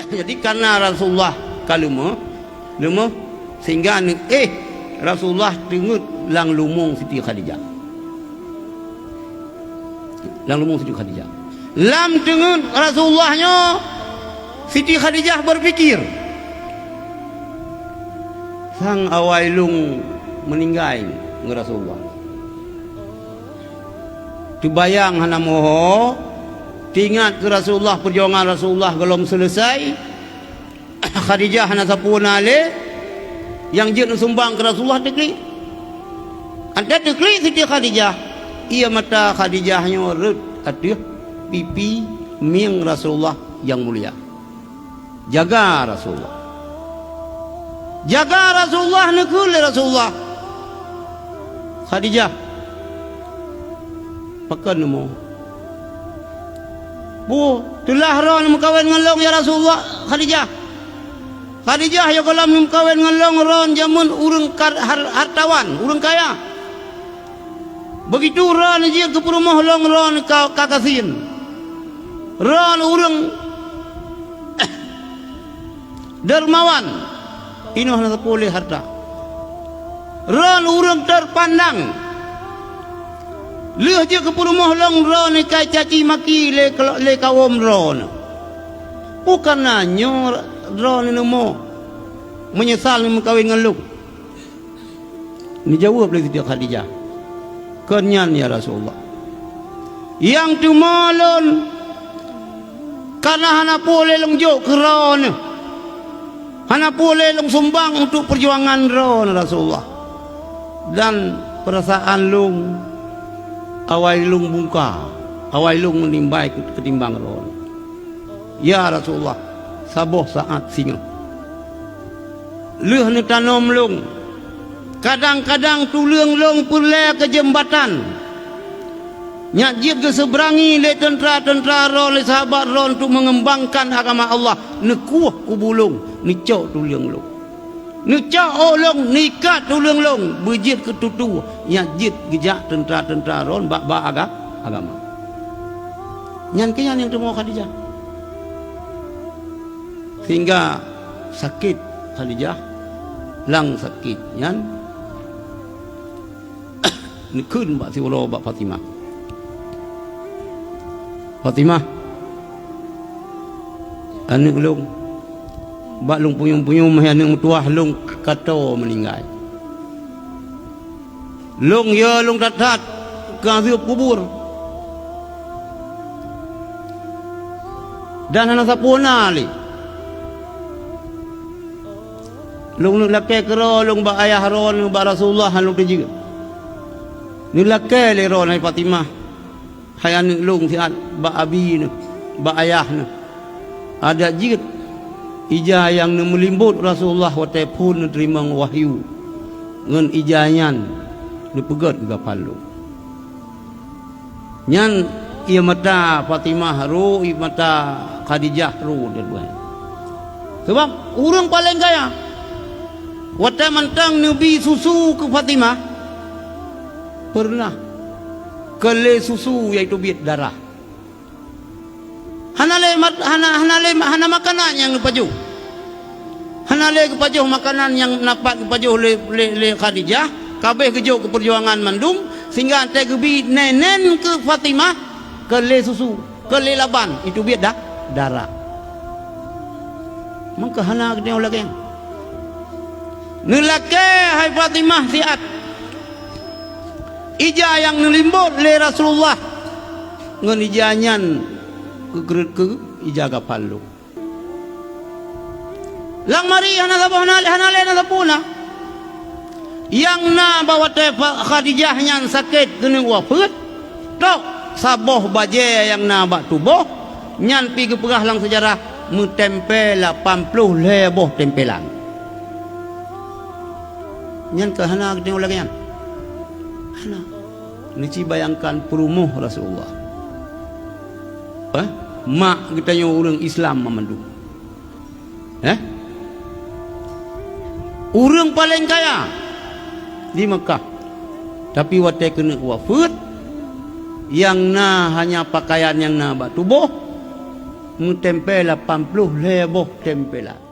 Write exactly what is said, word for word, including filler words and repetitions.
Jadi, karena Rasulullah ka leumoh, leumoh, sehingga neuéh Rasulullah teungeut lam leumoe Siti Khadijah. Lam leumoe Siti Khadijah. Lam teungeut Rasulullah nyoe, Siti Khadijah berpikir, "Sang awai lôn meuninggai ngon Rasulullah." Teubayang hana moho, teuingat keu Rasulullah, peujuangan Rasulullah gohlom seuleusoe, Khadijah hana sapeue na lé, nyang jeuet neusumbang keu Rasulullah teuklik. Watée teuklik Siti Khadijah, ié mata Khadijah nyoe rhot ateueh pipi mieng Rasulullah nyang mulia. Jaga Rasulullah. Jaga Rasulullah, neukheun lé Rasulullah, "Khadijah, pakon neumoe?" "Peue, teulah droeneuh meukawen ngon lôn, ya Rasulullah, Khadijah? Khadijah, ya gohlom neumeukawen ngon lôn, droeneuh jameun ureuëng kar-, har-, hartawan, ureuëng kaya. Beugitu droeneuh jeuet keu peurumoh lôn, droeneuh ka, ka gasien. Droeneuh ureuëng dermawan, inoe hana sapeue lé harta. Droeneuh ureuëng terpandang. Lheueh jeuet keu peurumoh lôn, droeneuh ka caci maki lé, lé kawöm droeneuh. Peue kana nyoe droeneuh neumoe meunyeusal neumeukawen ngon lôn?" Neujaweueb lé Siti Khadijah, "Kon nyan, ya Rasulullah. Nyang teuma lôn kana hana peue lé lôn jok keu droeneuh, hana peue lé lôn sumbang untuk peujuangan droeneuh, Rasulullah. Dan peurasaan lôn awai lôn bungka, awai lôn meunimbai keutimbang droeneuh." "Ya Rasulullah, saboh saát singoh. Lheueh neutanom lôn, kadang-kadang tuleueng lôn peureulée keu jeumbatan nyang jeuet geuseubrangi lé teuntra-teuntra droe, lé sahabat droe untuk meungeumbangkan agama Allah, neukueh kubu lôn, neucok tuleueng lôn. Neucok ôk lôn, neuikat tuleueng lôn, beujeuet keu tutue nyang jeuet geujak teuntra-teuntra droe bak, bak aga-, agama." Nyan keuh nyan nyang teuma Khadijah. Sehingga sakét Khadijah, lam sakét nyan neukheun bak siuroe bak Fatimah, "Fatimah, aneuëk lôn, bak lôn punyueng-punyueng hai aneuëk meutuwah lôn ka toe meuninggai. Lôn, ya lôn that-that keu azeueb kubur. Dan hana sapeue na lé. Lôn neulakée keudroe lôn bak ayah droeneuh, bak Rasulullah, hana lôn teujeuet. Neulakée lé droeneuh hai Fatimah, hai aneuëk lôn siat, bak abi neuh, bak ayah neuh. Adak jeuet ija nyang neumeulimbot Rasulullah watée phon neuteurimong wahyu, ngon ija nyan neupeugét keu gapal lôn." Nyan ié mata Fatimah rhot, ié mata Khadijah rhot dua-dua. Sabab ureuëng paleng kaya, watée mantong neubi susu keu Fatimah, peureunah keu lé susu, yaitu biet darah. Hana lé mat-, hana, hana lé, hana makanan nyang geupajoh. Hana lé geupajoh makanan nyang na pat geupajoh lé, lé, lé Khadijah, ka abéh geujok keu peujuangan mandum, sehingga watée geubi nenen keu Fatimah, keu lé susu, keu lé laban, itu biet da-, darah. Maka hana geutanyoe lagée nyan. Neulakée hai Fatimah siat ija nyang neulimbot lé Rasulullah, ngon ija nyan geukreuet keu ija gapal lôn. Lam mari hana saboh na, hana lé na sapeue na. Nyang na bak watée Fa-, Khadijah nyan sakét keuneuk wafeuet, tok saboh bajée nyang na bak tuboh nyan pih geupeugah lam seujarah meutempé lapan ploh lhée boh tempelan. Nyan keuh hana geutanyoe lagée nyan. Hana. Neuci bayangkan peurumoh Rasulullah. Eh? Mak geutanyoe ureuëng Islam mamandum. Eh? Ureuëng paleng kaya di Meukah. Tapi watée keuneuk wafeuet, nyang na hanya pakaian nyang na bak tuboh, meutempé lapan ploh lhée boh tempelan.